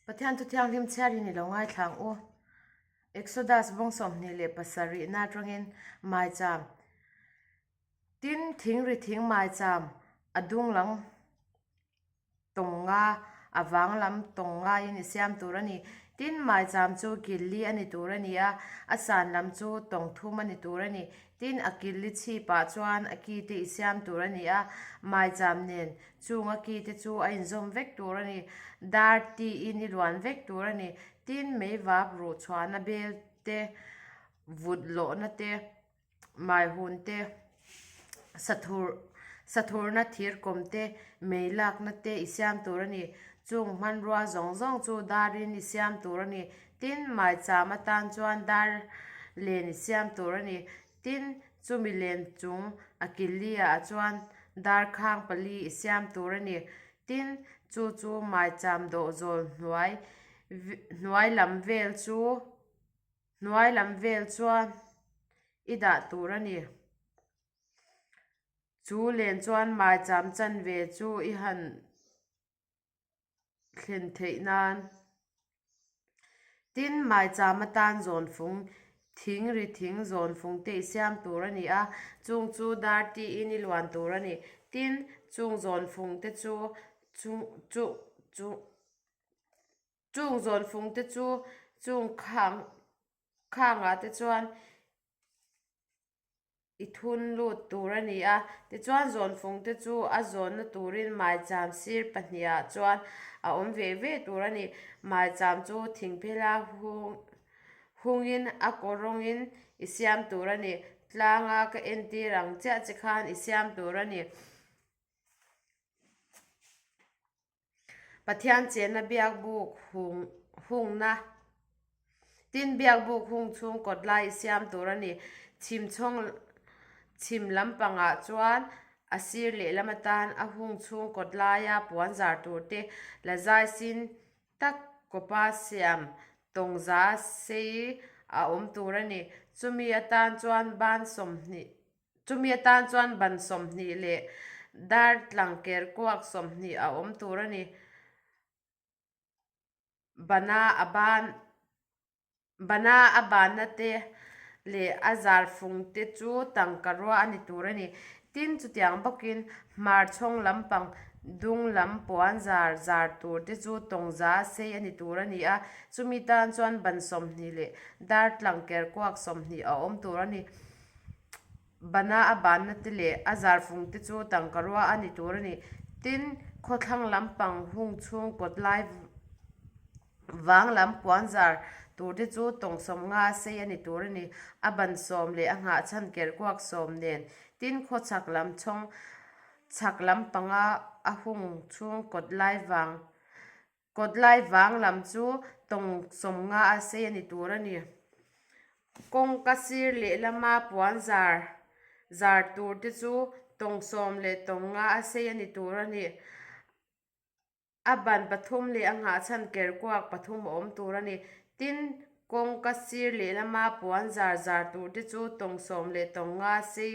Pathian Thu Thianghlim chhiarin i lo ngaithla ang u. Exodus bawng 27 na atangin maicham tin thing ri thing maicham a dung lang tawng nga a vang lam tawng ngaiin i siam tur a ni. Tin, maicham chu kil li a ni tur a ni a, a san lam chu tawng thum a ni tur a ni. Tin, a kil li chhipah chuan a ki te i siam tur a ni a, maicham nen chung a ki te chu a inzawm vek tur a ni. Dar tiin i luan vek tur a ni. Tin, meivap ruh chhuahna bel te, vut lawhna te, Maihun te, sathur sathurna thirkawm te, mei lakna te i siam tur a ni. Chung hmanrua zawng zawng chu darin i siam tur a ni. Tin, maicham atan chuan dar len i siam tur a ni. Tin, chumi len chung a killi ah chuan darkhang pali i siam tur a ni. Tin, chu chu maicham dawhzawl hnuai hnuai lam vel chu Hnuai lam vel chuan i dah tur a ni. Chu len chuan maicham chanve chu i han thlen theih nan. Tin, maicham atan zawnfung, thing ri thing zawnfung te i siam tur a ni a, chung chu dar tiin i luan tur a ni. Tin, chung zawnfung te chu chung chu chu. Chung zawnfung te chu chung khang khangah te chuan i thun lut tur a ni a, tichuan zawnfung te chu a zawnna turin maicham sir pahnihah chuan a awm ve ve tur a ni. Maicham chu thingphela hung hungin a kaw rawngin i siam tur a ni. Tlanga ka entir ang chiah che khan i siam tur a ni. Pathian chenna biakbuk hung hungna Tin, biakbuk hung chhung kawt lai i siam tur a ni. Chhim chhawng chhim lampangah chuan a sir lehlam atan a hung chhung kawt laia puan zar tur te la zai sin tak kawpa siam tawngza sei a awm tur a ni. Chumi atan chuan ban 20 Chumi atan chuan ban 20 leh dar tlang ker kuak 20 a awm tur a ni. Bana a ban bana a banna te leh a zar fung te chu tangka rua a ni tur a ni. Tin, chutiang bawkin hmar chhawng lampang dung lam puan zar zar tur te chu tawngza sei a ni tur a ni a. Chumi tan chuan ban 20 leh dar tlang ker kuak 20 a awm tur a ni. Bana a banna te leh a zarfung te chu tangka rua a ni tur a ni. Tin, khawthlang lampang hung chhung kawt lai vang lam puan zar tur te chu tawng 50 a sei a ni tur a ni. A ban sawm leh a nghah chhan ker kuak sawm nen. Tin, khawchhak lam chhawng chhak lampanga a hung chhung kawt lai vang Kawt lai vang lam chu tawng 50 a sei a ni tur a ni. Kawngka sir lehlama puan zar zar tur te chu tawng sawm leh tawng nga a sei a ni tur a ni. A ban pathum leh a nghah chhan ker kuak pathum a awm tur a ni. Tin, kawngka sir lehlama puan zar zar tur te chu tawng sawm leh tawng nga a sei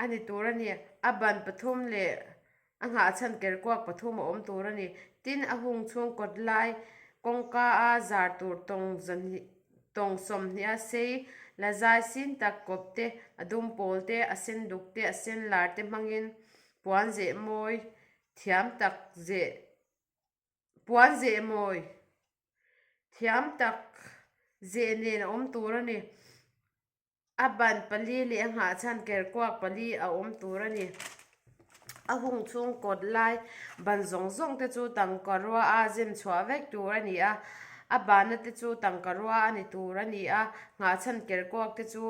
a ni tur a ni. A ban pathum leh a nghah chhan ker kuak pathum a awm tur a ni. Tin, a hung chhung kawt lai kawngka a zar tur tawng zahnih tawng 20 a sei la zai sin tak kawp te, a dum pawl te, a sen duk te, a sen lar te hmangin puan zeh mawi thiam tak zeh puan zeh mawi thiam tak zeh nen a awm tur a ni. A ban pali leh a nghah chhan ker kuak pali a awm tur a ni. A hung chhung kawt lai ban zawng zawng te chu tangka rua a zem chhuah vek tur a ni a, a banna te chu tangka rua a ni tur a ni a, nghah chhan ker kuak te chu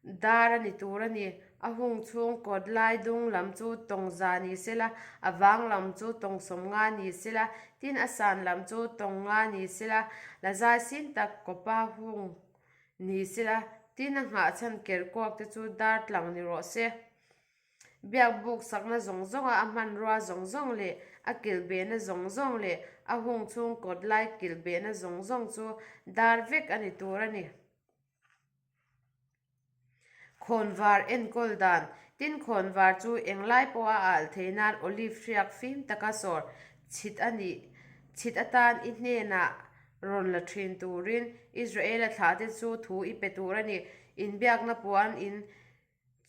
dar a ni tur a ni. A hung chhung kawt lai dung lam chu tawng za ni sela, a vang lam chu tawng 50 ni sela, tin a san lam chu tawng nga ni sela, la zai sin tak kawpa hung Ni sela, tin a nghah chhan ker kuak te chu dar tlang ni rawh se. Biakbuk sakna zawng zawnga a hmanrua zawng zawng leh a kilhbehna zawng zawng leh a hung chhung kawt lai kilhbehna zawng zawng chu dar vek a ni tur a ni. Khawnvar enkawl dan, Tin khawnvar chu englai pawha a alh thei nan olive hriak fim taka sawr chhit a nih. Chhit atan i hnenah rawn la thin turin Israela thlahte chu thu i pe tur a ni. Inbiakna puan in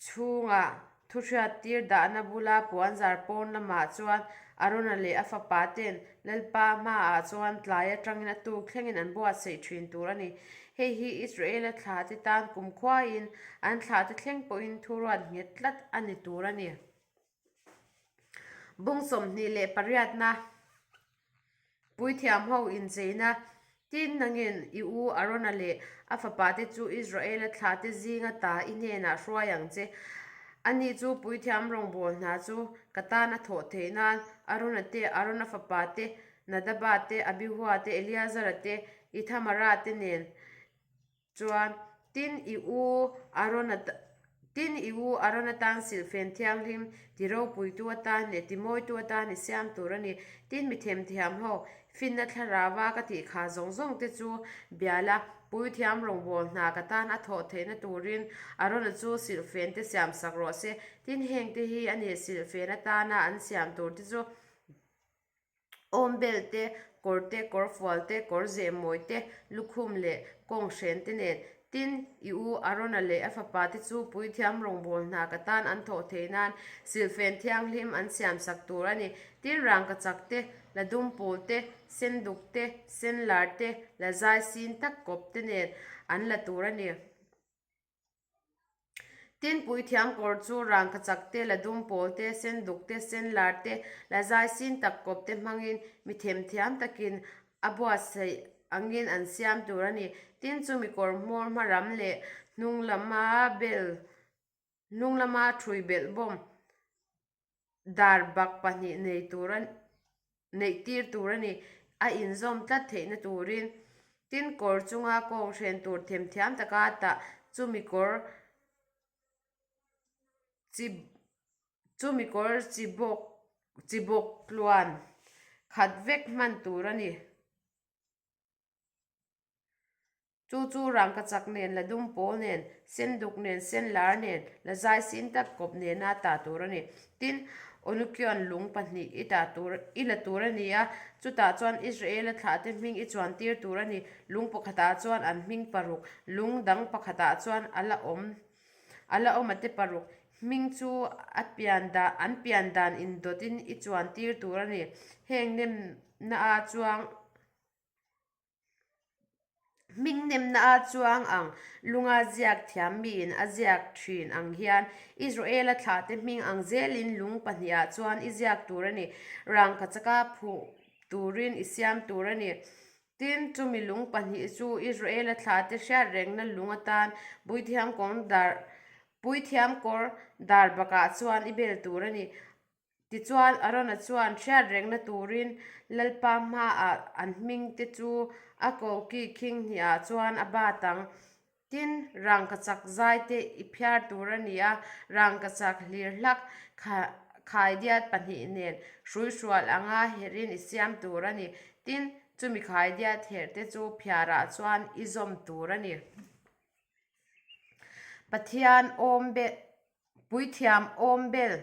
chhungah thuhriattir dahna bula puanzar pawn lamah chuan Arona leh a fapa ten Lalpa hmaah chuan tlai atangin a tuk thlengin an buatsaih thin tur a ni. Hei hi Israela thlahte tan kumkhuain an thlahte thleng pawhin thuruat nghet tlat a ni tur a ni. Bung 28na Puithiam ho incheina Tin nangin i u Arona leh a fapate chu Israela thlahte zinga ta i hnenah hruai ang che. Ani chu puithiam rawngbâwl hna chu ka tan a thawh theih nan Arona te, Arona fapate, Nadaba te, Abihua te, Eleazara te, Ithamara te nen Chuan, tin i u Arona tin i u Arona tan silhfen thianghlim ti ropuitu atan leh ti mawitu atan i siam tur a ni. Tin mi themthiam ho, finna thlarava ka tih kha zawng zawng te chu bia la, puithiam rawngbâwl hna ka tan a thawh theihna turin Arona chu silhfen te siam sak rawh se. Tin heng te hi a ni silhfen atana an siam tur te chu. Awm bel te, kawr te, kawr fual te, kawr zeh mawi te, lukhum leh kawng hren te nen. Tin, i u Arona leh a fapa te chu puithiam rawngbâwl hna ka tan an thawh theih nan silhfen thianghlim an siam sak tur a ni. Tin, rangkachak te, la dum pawl te, sen duk te, sen lar te, la zai sin tak kawp te nen an la tur a ni. Tin, puithiam kawr chu rangkachak te, la dum pawl te, sen duk te, sen lar te, la zai sin tak kawp te hmangin mi themthiam takin a buatsaih angin an siam tur a ni. Tin, chumi kawr hmawr hma ram leh hnung lama bel hnung lama ṭhui belh bawm dar bak pahnih nei tur a neih tir tur a ni. A inzawm tlat theihna turin tin kawr chunga kawng hren tur themthiam taka tah chumi kawr chi chumi kawr chi bawk chi bawk tluan khat vek hman tur a ni. Chu chu rangkachak nen, la dum pawl nen, sen duk nen, sen lar nen, la zai sin tak kawp nena tah tur a ni. Tin, Onukion lung pahnih i tah tur, i la tur a ni a, chutah chuan Israela thlahte hming i chuan tir tur a ni. Lung pakhatah chuan an hming paruk, lung dang pakhatah chuan a la awm, a la awm a te paruk. Hming chu a pian dan, an pian dan indawtin i chuan tir tur a ni. Heng nemna a chuang. Hming nemna a chuang ang lunga ziak thiam miin a ziak thin ang hian Israela thlahte hming ang zelin lung pahnihah chuan i ziak tur a ni. Rangkachaka phuh turin i siam tur a ni. Tin, chumi lung pahnih chu Israela thlahte hriat rengna lung atan Puithiam kawng dar Puithiam kawr dar bakah chuan i bel tur a ni. Tichuan, Arona chuan hriat rengna turin Lalpa hmaah an hmingte chu a koki khing hnihah chuan a bat ang. Tin, rangkachak zaite i phiar tur a ni a, rangkachak hlir hlak khaidiat pahnih nen hruihrual anga herhin i siam tur a ni. Tin, chumi khaidiat herhte chu phiarah chuan i zawm tur a ni. Pathian awm be. Puithiam awm bel.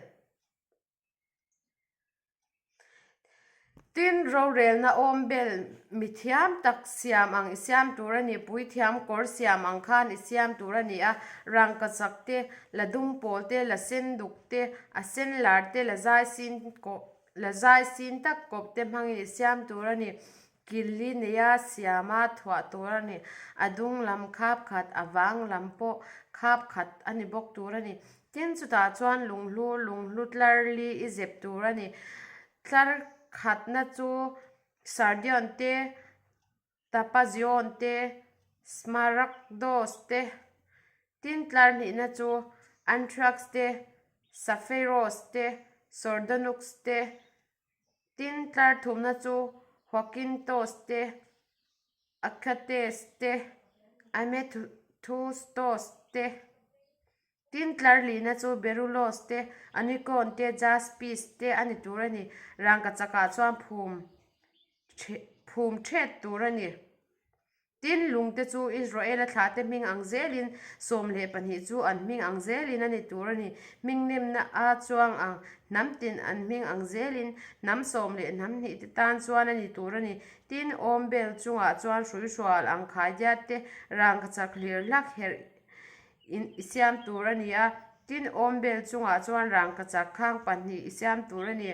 Tin, rorelna awm bel mi thiam tak siam ang i siam tur a ni. Puithiam kawr siam ang khan i siam tur a ni a, rangkachak te, la dum pawl te, la sen duk te, a sen lar te, la zai sin la zai sin tak kawp te hmangin i siam tur a ni. Killi neia siama thuah tur a ni. A dung lam khap khat, a vang lam pawh khap khat a ni bawk tur a ni. Tin, chutah chuan lunghlu, lunghlu tlar li i zep tur a ni. Tlar khatna chu Sardion te, Tapazion te, Smaragdos te, tin tlar hnihna chu Anthrax te, Sappheiros te, Sordonyx te, Tin, tlar thumna chu Huakintos te, Achates te, Amethustos te, tin, tlar lihna chu Berulos te, Anikon te, Jaspis te a ni tur a ni. Rangkachakah chuan phum phum thet tur a ni. Tin, lungte chu Israela thlahte hming ang zelin, 12 chu an hming ang zelin a ni tur a ni. Hming nemna a chuang ang, hnam tin an hming ang zelin, hnam sawm leh hnam hnih te tan chuan a ni tur a ni. Tin, awmbel chungah chuan hruihrual ang khaidiat te rangkachak hlir hlak herh in i siam tur a ni a. Tin, awmbel chungah chuan rangkachak khang pahnih i siam tur a ni.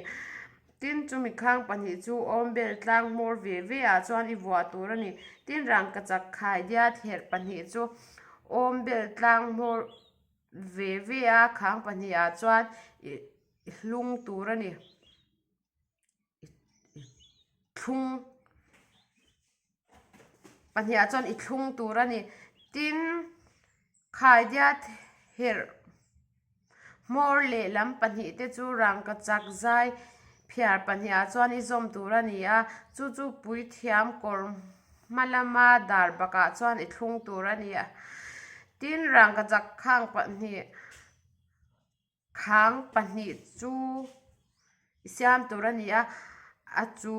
Tin, chumi khang pahnih chu awmbel tlang hmawr ve ve ah chuan i vuah tur a ni. Tin, rangkachak khaidiat herh pahnih chu awmbel tlang hmawr ve ve a khang pahnih ah chuan i hlung tur a ni. I thlung pahnih ah chuan i thlung tur a ni. Tin, khaidiat herh hmawr lehlam pahnih te chu rangkachak zai phiar pahnih ah chuan i zawm tur a ni a, chu chu puithiam kawr hma lama dar bakah chuan i thlung tur a ni a. Tin, rangkachak khang pahnih Khang pahnih chu i siam tur a ni a, a chu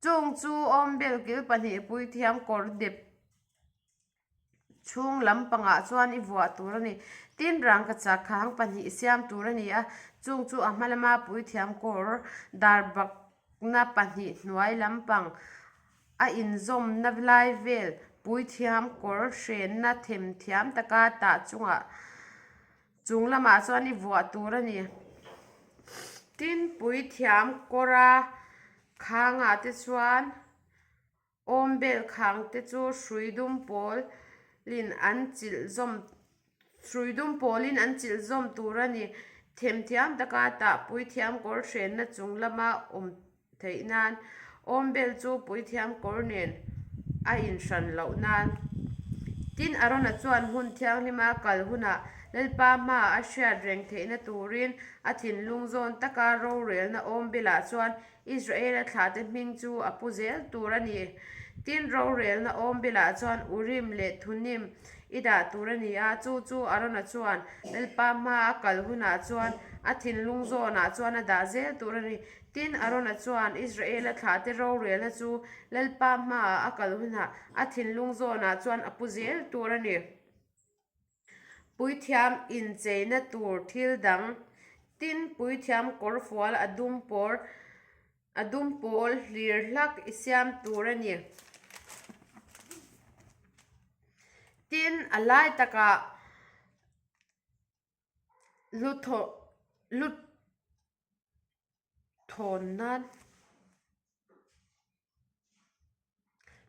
chung chu awmbel kil pahnih puithiam kawr dep chhung lampangah chuan i vuah tur a ni. Tin, rangkachak khang pahnih i siam tur a ni a, chung chu a hma lama puithiam kawr dar bakna pahnih hnuai lampang A inzawmna lai vel puithiam kawr hrenna themthiam taka tah chungah chung lamah chuan i vuah tur a ni. Tin, puithiam kawra khangah te chuan awmbel khang te chu hrui dum pawlin an chilh zawm Hrui dum pawlin an chilh zawm tur a ni. Themthiam taka tah puithiam kawr hrenna chung lama awm theih nan awmbel chu puithiam kawr nen a inhran loh nan. Tin, Arona chuan hmun thianghlima kal hunah Lalpa hmaah a hriat reng theihna turin a thinlung zawn taka rorelna awmbelah chuan Israela thlahte hming chu a pu zel tur a ni. Tin, rorelna awmbelah chuan Urim leh Thunim i dah tur a ni a, chu chu Arona chuan Lalpa hmaa a kal hunah chuan a thinlung zawnah chuan a dah zel tur a ni. Tin, Arona chuan Israela thlahte rorelna chu Lalpa hmaah a kal hunah a thinlung zawnah chuan a pu zel tur a ni. Puithiam incheina tur thil dang, tin puithiam kawrfual a dum pawr a dum pawl hlir hlak i siam tur a ni. Tin, a lai takah lu thaw lu thawn nan.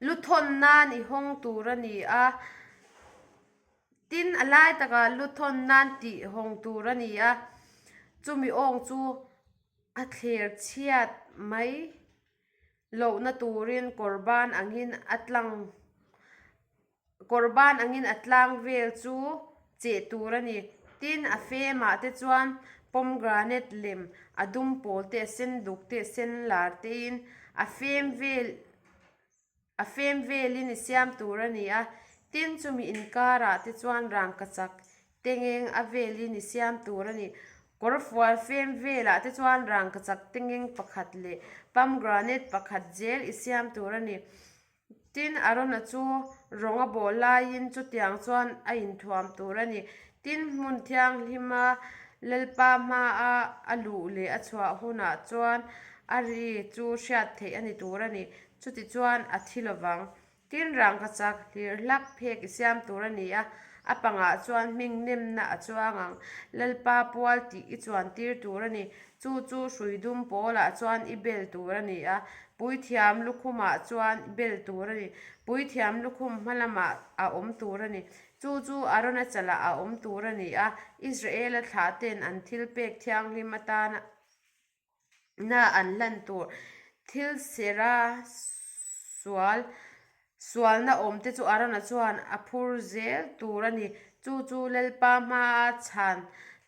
Lu thawn nan i hawng tur a ni a, tin a lai takah lu thawn nan tih hawng tur a ni a, chumi awng chu a thler chhiat mai lohna turin kawr ban angin a tlang Kawr ban angin a tlang vel chu cheh tur a ni. Tin, a femah te chuan pomegranate lem a dum pawl te, a sen duk te, a sen lar tein a fem vel a fem velin i siam tur a ni a. Tin, chumi inkarah te chuan rangkachak tengeng a velin i siam tur a ni. Kawrfual fem velah te chuan rangkachak tengeng pakhat leh pomegranate pakhat zel i siam tur a ni. Tin, Arona chu rawng a bawh laiin chutiang chuan a inthuam tur a ni. Tin, hmun thianghlima Lalpa hmaa a luh leh a chhuah hunah chuan a ri chu hriat theih a ni tur a ni. Chutichuan a thi lovang. Tin, rangkachak hlir hlak phek i siam tur a ni a, a pangah chuan hming nemna a chuang ang. Lalpa pual tih i chuan tir tur a ni. Chu chu hrui dum pawlah chuan i bel tur a ni a, puithiam lukhumah chuan i bel tur a ni. Puithiam lukhum hma lamah a awm tur a ni. Chu chu Arona chalah a awm tur a ni a, Israela thlahten an thil pek thianghlim atana an hlan tur thil sera sual Sualna awmte chu Arona chuan a phur zel tur a ni. Chu chu Lalpa hmaa chhan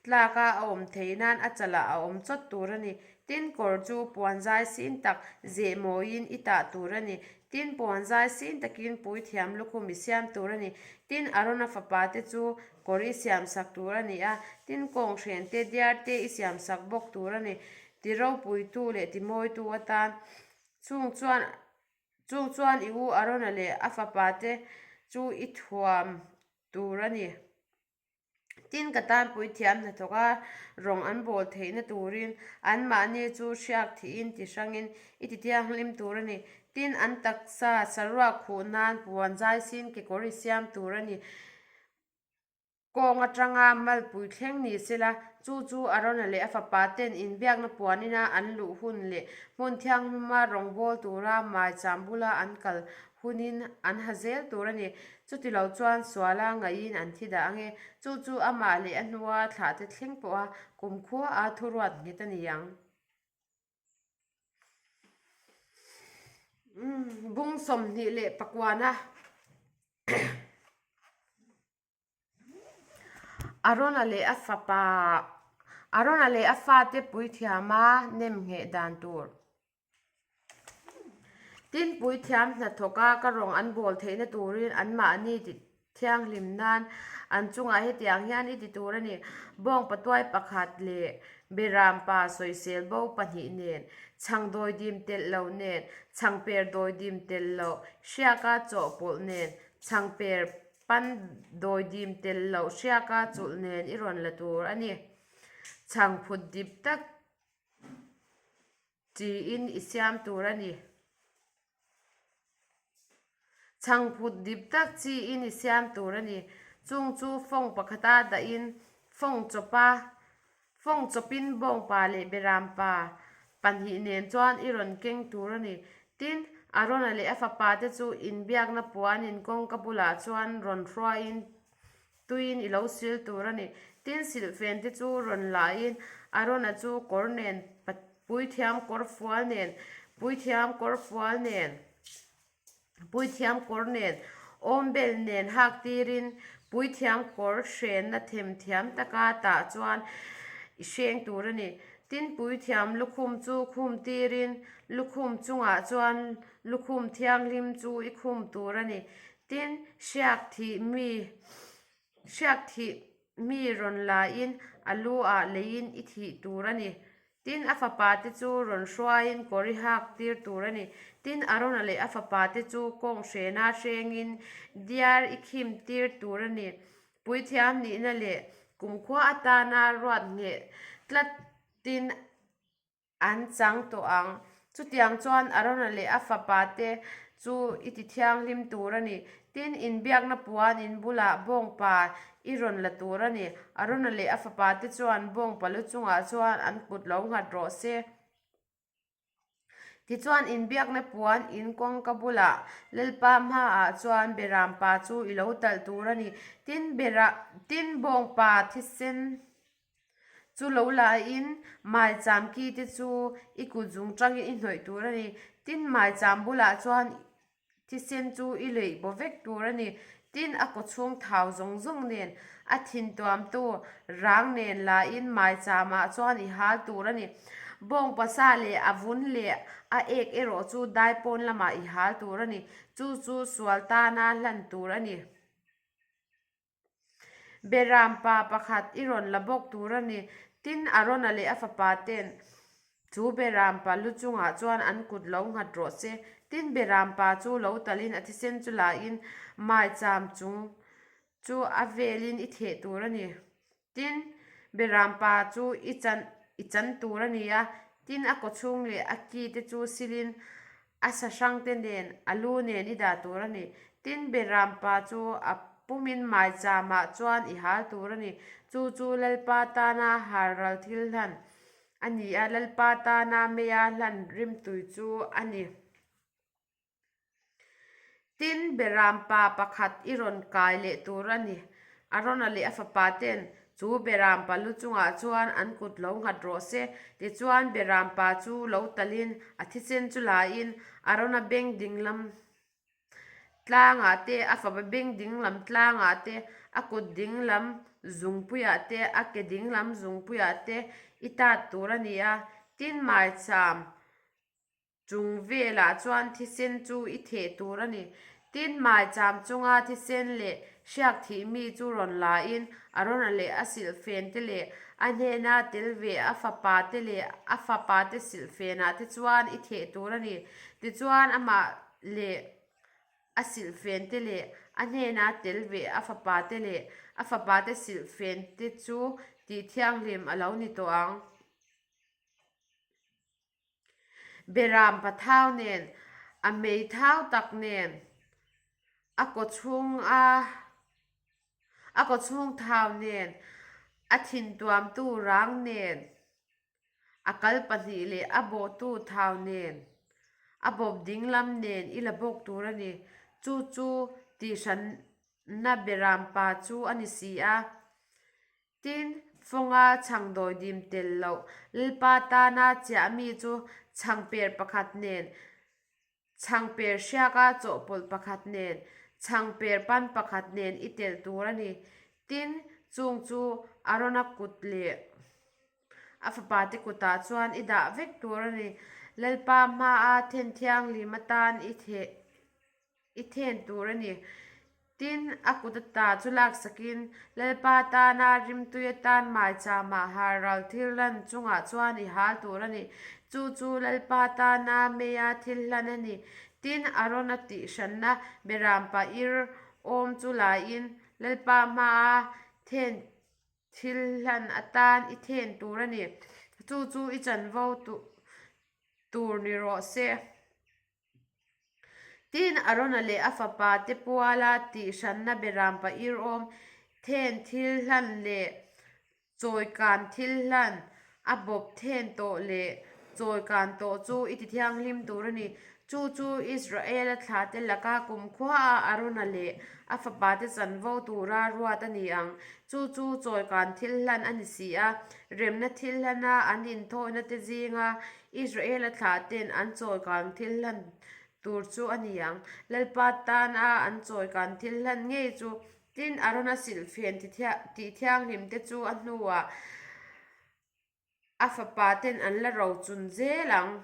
tlaka a awm theih nan a chalah a awm chawt tur a ni. Tin, kawr chu puanzai sin tak zeh mawiin i tah tur a ni. Tin, puanzai sin takin puithiam lukhum i siam tur a ni. Tin, Arona fapate chu kawr i siamsak tur a ni a, tin, kawnghren te, diar te i siamsak bawk tur a ni. Ti ropuitu leh ti mawitu atan chung chuan. Chung chuan i u Arona leh a fapate chu i thuam tur a ni. Tin, ka tan puithiam hnathawk a rawng an bawl theihna turin anmahni chu hriak thihin ti hrangin i ti thianghlim tur a ni. Tin, an taksa saruak khuh nan puan zaisin kekawr i siam tur a ni. Kawng atanga malpui thleng ni sela, chu chu Arona leh a fapa ten inbiakna puan ina an luh hun leh hmun thianghlima rawngbawl tura maicham bula an kal hunin an ha zel tur a ni. Chutilo chuan suala ngaihin an thi dah ang e. Chu chu amah leh a hnua thlahte thleng pawha kumkhua a thuruat nghet a ni ang. Bung 29. Arona leh a fapa Arona leh a fate puithiama nem ngheh dan tur. Tin, puithiam hnathawka ka rawng an bawl theihna turin anmahni ti thianghlim nan an chungah hetiang hian i ti tur a ni. Bawng patuai pakhat leh beram pa sawisel bo pahnih nen, chhang dawidim telh loh nen, chhangper dawidim telh loh, hriaka chawhpawlh nen, chhangper Pan dawidim tel loh hriaka chulh nen i rawn la tur a ni. Chhangphut dip tak chiin i siam tur a ni. Chhangphut dip tak chiin i siam tur a ni. Chung chu fawng pakhata dahin fawng chawpa Fawng chawpin bawngpa leh berampa pahnih nen chuan i rawn keng tur a ni. Tin, Arona leh a fapate chu inbiakna puanin kawngka bulah chuan rawn hruaiin tuiin i lo sil tur a ni. Tin, silhfente chu rawn lahin Arona chu kawr nen, puithiam kawr fual nen, puithiam kawr fual nen, Puithiam kawr nen, awmbel nen hak tirin puithiam kawr hrenna themthiam taka tah chuan i hreng tur a ni. Tin, puithiam lukhum chu khum tirin lukhum chungah chuan lukhum thianghlim chu i khum tur a ni. Tin, hriak thih mi hriak thih mi rawn lain a lu ah leiin i thih tur a ni. Tin, a fapate chu rawn hruaiin kawr i hak tir tur a ni. Tin, Arona leh a fapate chu kawng hrena hrengin diar i khim tir tur a ni. Puithiam nihna leh kumkhua atana ruat ngheh tlatin an chang tawh ang. Chutiang chuan Arona leh a fapate chu i ti thianghlim tur a ni. Tin, inbiakna puan in bulah bawngpa i rawn la tur a ni. Arona leh a fapate chuan bawngpa lu chungah chuan an kut lo nghat rawh se. Tichuan, inbiakna puan in kawngka bulah Lalpa hmaah chuan Berampa chu i lo talh tur a ni. Tin, tin, bawngpa thisen Chu lo lahin maicham ki te chu i kut zung tangin i hnawih tur a ni. Tin, maicham bulah chuan thisen chu i leih baw vek tur a ni. Tin, a kawchhung thau zawng zawng nen a thin tuamtu rang nen lahin maichamah chuan i hal tur a ni. Bawngpasa leh a vun leh a ek erawh chu daipawn lamah i hal tur a ni. Chu chu sual tana hlan tur a ni. Beram pa pakhat i rawn la bawk tur a ni. Tin, Arona leh a fapa ten chu Beram pa lu chungah chuan an kut lo nghat rawh se. Tin, Beram pa chu lo talin a thisen chu lahin maicham chung chu a velin i theh tur a ni. Tin, Beram pa chu i chan i chan tur a ni a, tin a kawchhung leh a ki te chu silin a sa hrang te nen a lu nen i dah tur a ni. Tin, Beram pa chu a pumin maicham-ah chuan i hal tur a ni. Chu chu Lalpa tana halral thil hlan a ni a, Lalpa tana meia hlan rimtui chu a ni. Tin, Beram pa pakhat i rawn kai leh tur a ni. Arona leh a fapa ten chu Beram pa lu chungah chuan an kut lo nghat rawh se. Tichuan, Beram pa chu lo talin a thisen chu lain Arona beng dinglam tlangah te, a fapa beng dinglam tlangah te, a kut dinglam zungpuiah te, a ke dinglam zungpuiah te i tat tur a ni a. Tin, maicham Chung velah chuan thisen chu i theh tur a ni. Tin, maicham chunga thisen leh hriak thih mi chu rawn lain Arona leh a silhfen te leh a hnena tel ve a fapa te leh a fapa te silhfenah te chuan i theh tur a ni. Tichuan, amah. leh a silhfente leh a hnena tel ve a fapate leh a fapate silhfente chu tihthianghlim a lo ni tawh ang. Beram pathau nen, a mei thau tak nen, a kawchhung a a kawchhung thau nen, a thintuamtu rang nen, a kal pahnih leh a bawhtu thau nen, a bawp dinglam nen i la bawk tur a ni. Chu chu tihhranna beram pa chu a ni si a. Tin, fawnga chhangdawi dim tel loh Lalpa tana chiah mi chu chhangper pakhat nen, chhangper hriaka chawhpawlh pakhat nen, chhangper pan pakhat nen i telh tur a ni. Tin, chung chu Arona kut leh a fapate kutah chuan i dah vek tur a ni. Lalpa hmaa then thianghlim atan i theh. I then tur a ni. Tin, a kut ata chu laksakin, Lalpa tana rimtui atan maichama har ral thil hlan chungah chuan i hal tur a ni. Chu chu Lalpa tana meia thil hlan a ni. Tin, Arona tihhranna berampa ir awm chu laiin, Lalpa hmaa then thil hlan atan i then tur a ni. Chu chu i chanvo tur ni rawh se. Tin, Arona leh a fapa te puala tihhranna beram pahir awm, then thil hlan leh chawikan thil hlan, a bawp then tawh leh chawikan tawh chu i ti thianghlim tur a ni. Chu chu Israela thlate laka kumkhuaah Arona leh a fapa te chanvo tura ruat a ni ang. Chu chu chawikan thil hlan a ni si a, remna thil hlana an inthawina te zinga Israela thlahten an chawikan thil hlan tur chu a ni ang. Lalpa tana an chawikan thil hlan ngei chu tin Arona silhfen tih thianghlim te chu a hnuah a fapa ten an la rochun zel ang.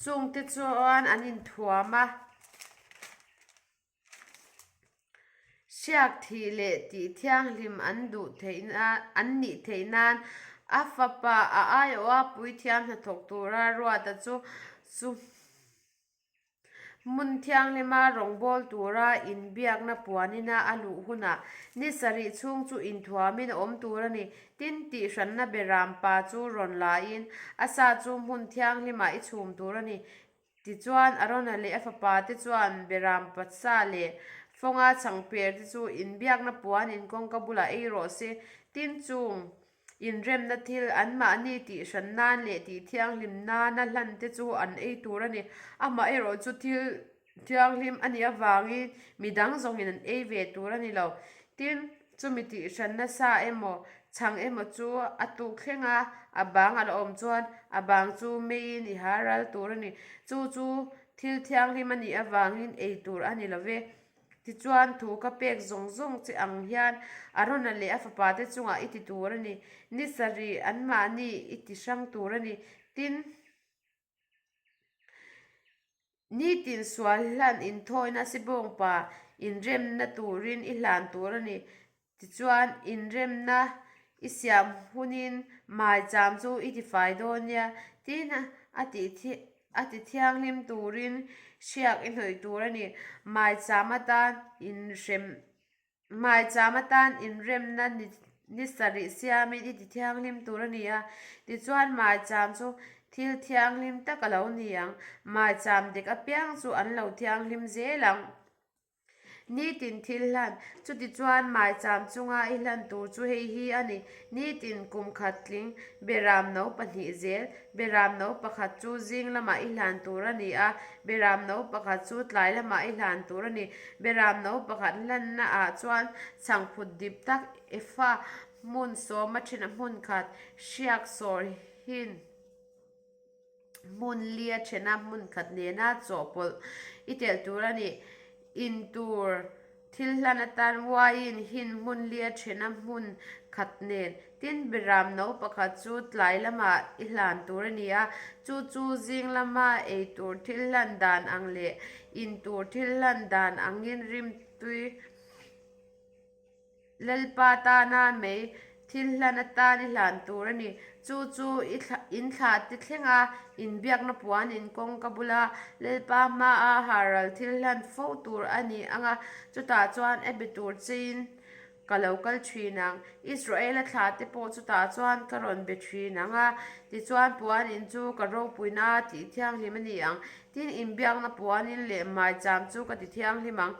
Chungte chuan an inthuam a. Hriak thih leh tih thianghlim an duh theih nan an nih theih nan a fapa a aiawha puithiam hnathawk tura ruata chu chu hmun thianghlima rawngbâwl tura inbiakna puanina a luh hunah ni sarih chhung chu inthuamin a awm tur a ni. Tin, tihhranna beram pa chu rawn laiin a sa chu hmun thianghlimah i chhum tur a ni. Tichuan, Arona leh a fapate chuan Beram patsa leh Fawnga chhangper te chu inbiakna puan in kawngka bulah ei rawh se. Tin, chung inremna thil anmahni tihhran nan leh tihthianghlim nana hlan te chu an ei tur a ni. Amaherawh chu thil thianghlim a nih avangin midang zawngin an ei ve tur a ni lo. Tin, Chumi tihhran nasa emaw, chhang emaw chu a tuk thleng a, a bang a la awm chuan a bang chu meiin i har ral tur a ni. Chu chu thil thianghlim a nih avangin ei tur a ni lo ve. Tichuan, thu ka pek zawng zawng che ang hian Arona leh a fapate chungah i ti tur a ni. Ni sarih anmahni i ti hrang tur a ni. Tin. Nitin sual hlan inthawina sibawngpa inremna turin i hlan tur a ni. Tichuan, inremna i siam hunin maicham chu i tifai dawn nia. Tin, a a ti thianghlim turin hriak i hnawih tur a ni. Maicham atan inhrem Maicham atan inremna ni sarih siamin i ti thianghlim tur a ni a, tichuan maicham chu thil thianghlim tak a lo ni ang. Maicham dek apiang chu an lo thianghlim zel ang. Nitin thil hlan, chutichuan maicham chunga i hlan tur chu hei hi a ni, nitin kum khat tling Beram no pahnih zel, Beram no pakhat chu zing lamah i hlan tur a ni a, Beram no pakhat chu tlai lamah i hlan tur a ni. Beram no pakhat hlanna ah chuan chhangphut dip tak efa hmun sawma thina hmun khat hriak sawr hin hmun lia thena hmun khat nena chawhpawlh i telh tur a ni. In tur thil hlan atan uaiin hin hmun lia thena hmun khat nen tin Beram no pakhat chu tlai lamah i hlan tur a ni a, chu chu zing lama ei tur thil hlan dan ang leh in tur thil hlan dan angin rimtui Lalpa tana mei Thil hlan atan i hlan tur a ni. Chu chu i in thlahte thlenga inbiakna puan in kawngka bula Lalpa hmaa haral thil hlan fo tur a ni ang a, chutah chuan a be tur chein ka lo kal thin ang. Israela thlahte pawh chutah chuan ka rawn be thin ang a, tichuan puan in chu ka ropuina tih thianghlim a ni ang. Tin, inbiakna puan in leh maicham chu ka ti thianghlim ang.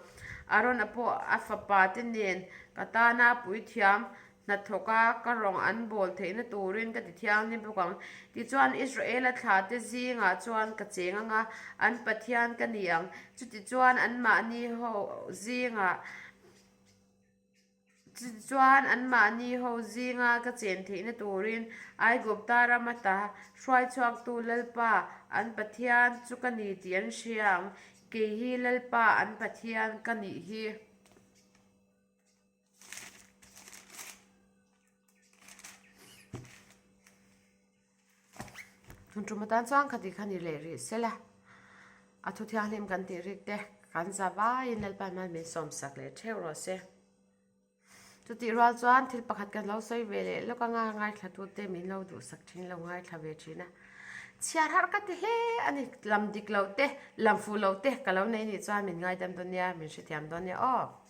Arona pawh a fapa te nen ka tana puithiam hnathawka ka rawng an bawl theihna turin ka ti thianghlim bawk ang. Tichuan Israela thla te zingah chuan ka cheng ang a, an Pathian ka ni ang. Chutichuan anmahni ho zingah Chutichuan anmahni ho zinga ka chen theihna turin Aigupta ram ata hruaichhuaktu Lalpa an Pathian chu ka ni tih an hria ang, kei hi Lalpa an Pathian ka nih hi. Tun tum atan chuan khati kha ni leh rih sela, a thu thianghlim kan tih rik te kan za vaiin Lalpa hman min sawmsak leh theuh rawh se. Chutih rual chuan thil pakhat kan lo sawi ve leh lawk anga ngaithla tute min lo duhsak thin lo ngaithla ve thin a. Chhiar harh ka ti hle a ni, lam dik lo te, lam fuh lo te ka lo nei nih chuan min ngaidam dawn nia, min hrethiam dawn nia aw.